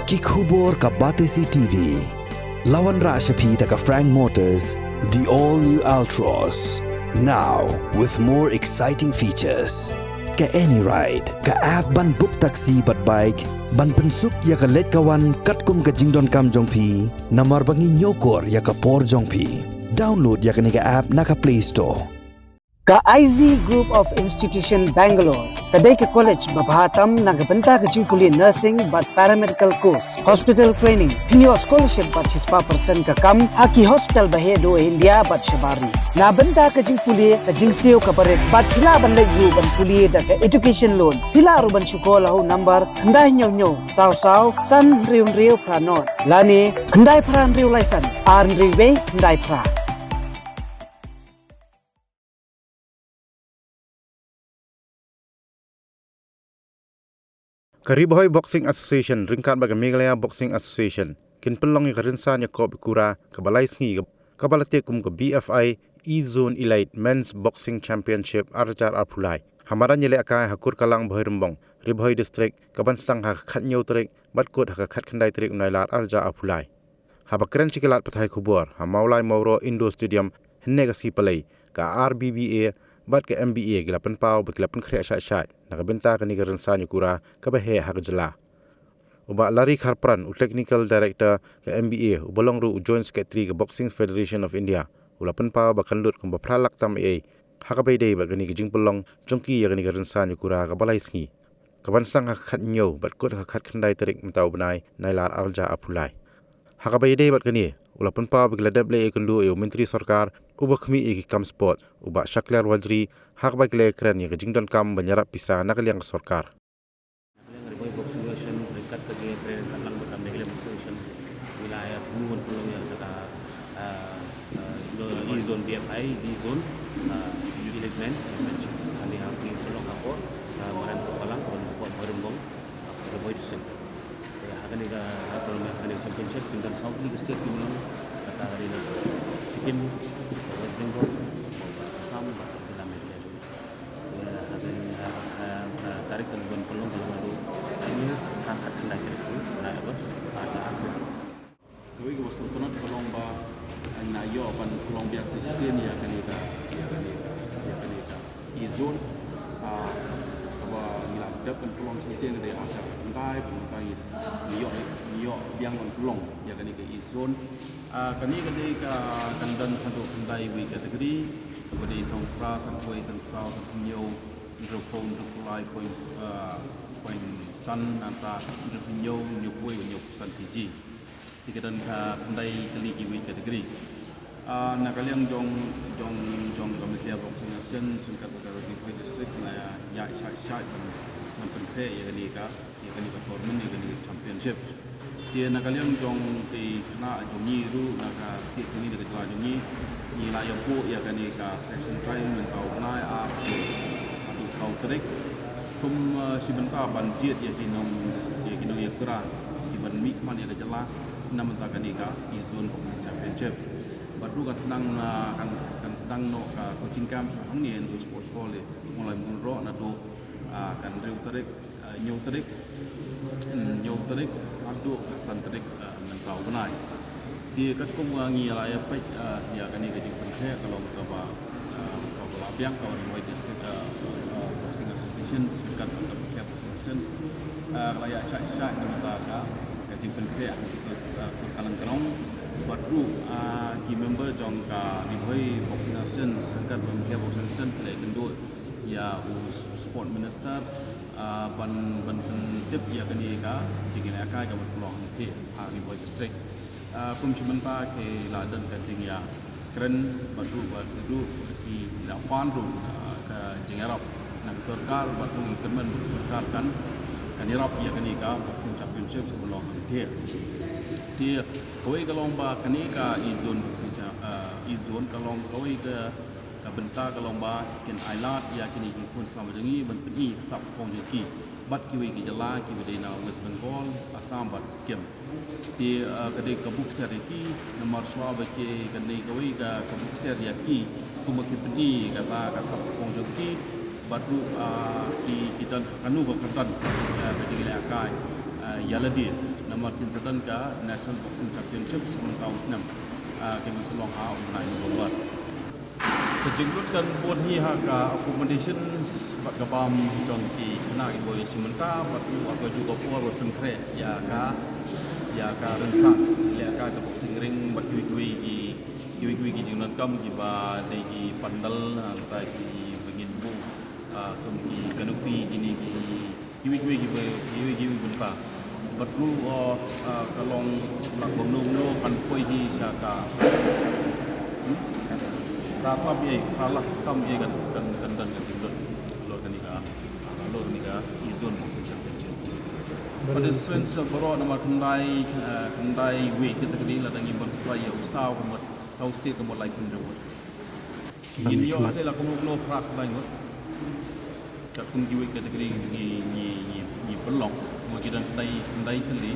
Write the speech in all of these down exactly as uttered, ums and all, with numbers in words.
Ki khubor ka Batesi T V. La wanrah sha phi da ka Frank Motors, the all new Altroz. Now with more exciting features. Ka Any Ride, ka app ban book taxi bad bike, ban pynsuk ïa ka leit ka wan katkum ka jingdonkam jong phi, namar ba ngi ñiewkor ïa ka por jong phi. Download ïa kane ka app na ka Play Store. Ka I Z Group of Institution Bangalore ka dei ka college ba bha tam na ka bynta ka jingpule nursing bad paramedical course, hospital training, pynïoh scholarship bad shispah percent ka kam ha ki hospital ba heh duh India bad shabar ri. Na bynta ka jingpule ka jingsiew ka barit bad phi lah ban leit ruh ban pule da ka education loan. Phi lah ruh ban shu call ha u number khyndai hynñiew hynñiew saw saw san hynriew hynriew phra nod lane khyndai phra hynriew lai san ar hynriew wei khyndai phra. Ka Ri Bhoi Boxing Association ryngkat bad ka Meghalaya Boxing Association kin pynlong ïa ka rynsan ïakop ïakura kaba lai sngi kaba la tip kum ka B F I E Zone Elite Men's Boxing Championship ar hajar arphew lai ha madan ïalehkai ha Kurkalang Bhoirymbong, Ri Bhoi District, kaban sdang ha ka khathynñiew tarik bad kut ha ka khatkhyndai tarik u Nailar ar hajar arphew lai. Haba kren sha ki lad pathai khubor ha Mawlai Mawroh Indoor Stadium hynne ka sngi Palei, ka R B B A bad ka M B A ki la pynpaw ba ki la pynkhreh shait shait na ka bynta kane ka rynsan ïakura kaba heh ha ka jylla. U Bah Larry Kharpran, u Technical Director ka M B A uba long ruh u Joint Secretary ka Boxing Federation of India, u la pynpaw ba kan lut kumba phra lak tam ei ei ha kaba ïadei bad kane ka jingpynlong jong ki ïa kane ka rynsan ïakura kaba lai sngi, kaban sdang ha ka khathynñiew bad kut ha ka khatkhyndai tarik mynta u bnai Nailar ar hajar arphew lai. Ha kaba ïadei bad kane, u la pynpaw ba ki la dep leh ïakynduh ïa u Myntri Sorkar uba khmih ïa ki kam sport, u Bah Shakliar Warjri, ha kaba ki la ïakren ïa ka jingdonkam ban ïarap pisa na ka liang ka sorkar. Na ka liang Ri Bhoi Boxing Association ryngkat ka jingïakren ryngkat lang bad ka Meghalaya Boxing Association, ngi la ïa thmu ban pynlong ïa kata, ah, ah, E Zone B F I, E Zone, ah, Elite Men Championship. Kane ha ka pynlong ha por, ah, madan Kurkalang, Bhoirymbong, ah, Ri Bhoi District. Te ha kane ka, ha kane ka championship kin don saw tylli ki state ki pynlong, kata ka dei na Sikkim, West Bengal, Assam bad ka jylla Meghalaya. Ïa, ha kane, ha, ha, ha, tarik kan ban pynlong ka long naduh hynñiew ha ka khatkhyndai tarik u bnai August, ar hajar arphew lai. Kawei kaba sngewtynnat ka long ba, eh, ngi la ïoh ban pynlong biang sa shisien ïa kane ka, ïa kane ka, ïa kane ka E Zone, ah, kaba ngi la dep ban pynlong shisien ka dei ar hajar khyndai, kumta ngi ïoh, ngi ïoh biang ban pynlong ïa kane ka E Zone. Ah, kane ka dei ka, kan don haduh khyndai wei category, kaba dei sawphra, sanphew, sanphew saw, sanphew hynñiew, hynriewphew, hynriewphew lai, point, ah, point san, nangta hynriewphew hynñiew, hynñiewphew wei, hynñiewphew san K G. Te ka don ka khyndai tylli ki weight category. Ah, na ka liang jong, jong, jong ka Meghalaya Boxing Association ryngkat bad ka Ri Bhoi District, ngi la ïa shait shait ban, ban pynkhreh ïa kane ka, ïa kane ka tournament, ïa kane ka championship. Te na ka liang jong ki khynnah jong ngi ruh na ka state jong ngi, na ka jylla jong ngi, ngi la ïa buh ïa kane ka selection trial mynta u bnai ar haduh saw tarik. Kum, eh, shi bynta ban jied ïa ki nong, ïa ki nongïakura kiban mihkhmat ïa ka jylla na bynta kane ka E Zone Boxing Championship. Bad ruh kan sdang, eh, kan, kan sdang noh ka coaching camp sha hangne ha Sports Hall, eh, Mawlai Mawroh naduh, eh, kan hynriew tarik, eh, hynñiew tarik, hynñiew tarik haduh khatsan tarik, eh, mynta u bnai. Te katkum, eh, ngi la ïa peit, eh, ïa kane ka jingpynkhreh ka long kaba, eh, kaba la biang ka Ri Bhoi District, eh, eh, Boxing Association, ryngkat bad ka Meghalaya Boxing Association, eh, ka la ïa shait shait na bynta ka, ka jingpynkhreh, eh, Kurkalang ground. Bad ruh, eh, ki member jong ka Ri Bhoi Boxing Association ryngkat bad Meghalaya Boxing Association ki la ïakynduh ïa u Sport Minister, ah, ban, ban pyntip ïa kane ka jingïalehkai kaba pynlong hangne ha Ri Bhoi District. Ah, kum shi bynta ki la don ka jingïakren bad ruh ba ki ruh ki la pan ruh, ah, ka jingïarap na ka sorkar bad ruh ngi kyrmen ba ka sorkar kan, kan ïarap ïa kane ka Boxing Championship sa pynlong hangne. Te kawei ka long ba kane ka E Zone Boxing Cha-, ah, E Zone ka long kawei ka Ka bynta ka long ba kin ailad ïa kine ki khun samla jong ngi ban pyni ka sap ka phong jong ki bad kiwei ki jylla kiba dei na West Bengal, Assam bad Sikkim. Te, eh, ka dei ka buk ser ïa ki namar shuwa ba ki, ka dei kawei ka, ka buk ser ïa ki kumba ki pyni kata ka sap ka phong jong ki bad ruh, eh, ki, ki don kano ka kyrdan, eh, ka jingïalehkai, Ah, ïa lade namar kin sa don ka National Boxing Championship sa mynta u snem, ah, kin sa long ha u bnai November. Ka jinglut kan bun hi ha ka accommodations bad ka bam jong ki khynnah kiba ïashim bynta bad ruh ha kajuh ka por ban pynkhreh ïa ka, ïa ka rynsan, ïa ka, ka boxing ring bad kiwei kiwei ki, kiwei kiwei ki jingdonkam kiba dei ki pandal, ah, nangta kiba ngin buh, ah, kum ki canopy, kine ki kiwei kiwei kiwei kiwei kiwei bynta. Bad ruh, ah, ka long lak ba mano mano kan poi hi sha ka. Hmm? Ka tam ei, ka lak tam ei kan, kan, kan don ka jinglut. Lor kane ka, lor kane ka E-Zone Boxing Championship. Participants, ah, baroh namar khyndai, ah, khyndai weight category, lada ngi multiply ïa u saw ka mut, saw state ka mut laiphew hynriew ngut. Ngin ïoh sa la kumno kumno phra khyndai ngut. Katkum kiwei category ngi, ngi, ngi, ngi pynlong. Mo ki don khyndai, khyndai tylli.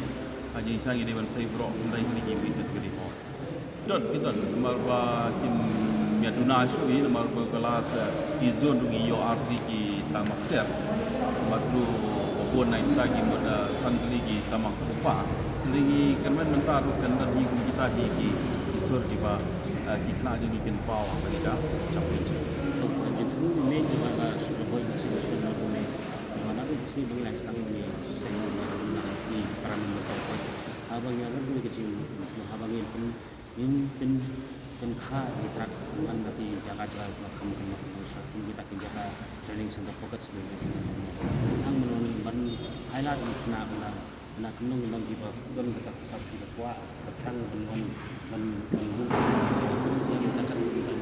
Ha jingshisha ngi dei ban sei baroh khyndai tylli kiwei category mo. Don, ki don, namar ba kim ïa duna shuh hi, namar ba ka la sa E-Zone ruh ngi ïoh ar tylli ki tangba ksiar. Bad ruh ba bun na kita ki mut, ah, san tylli ki tangba kpa. Hynrei ngi kyrmen mynta ruh kan don hi kum kita hi ki, ki sur kiba, ah, ki khynnah jong ngi kin paw ha kane ka championship. Jingthmu ïa me ba la shu la boi bisi la shu la boi. Ba la bisi ba ngi la sdang ïa seng ba la ki para members ka. Haba ngi la boi ka jing, haba ngi pyn, ngin pyn, pynkha ïa ki trak ngan da ki jaka jaka ba kham kham ba kham sha kum kita ki jaka training center focus ni. Ang mano ban highlight ni kena benda Na kumno ngi long kiba don kata ka sap kiba kwah ka thrang ban wan ban ban buh ïa kata ka ban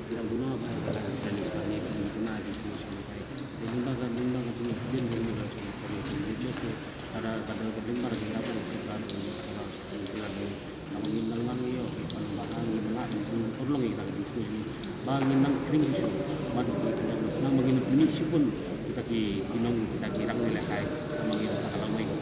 ïa duna ba ka la ka ni ka ni duna di ku sa ni kai. Dei lyngba ka lyngba ka jingpynbeit dei lyngba ka jingpynbeit dei jose kada kada ka lyngba ka jingpynbeit ka jingpynbeit Haba ngin nang nang ïoh ban ba ngin nang urlong ïa ka jingpynbeit ba ngin nang kring shuh ban nang ba ngin pynbeit shibun kita ki nong kita ki rang ni lehkai ba ngin ta ka lamai ka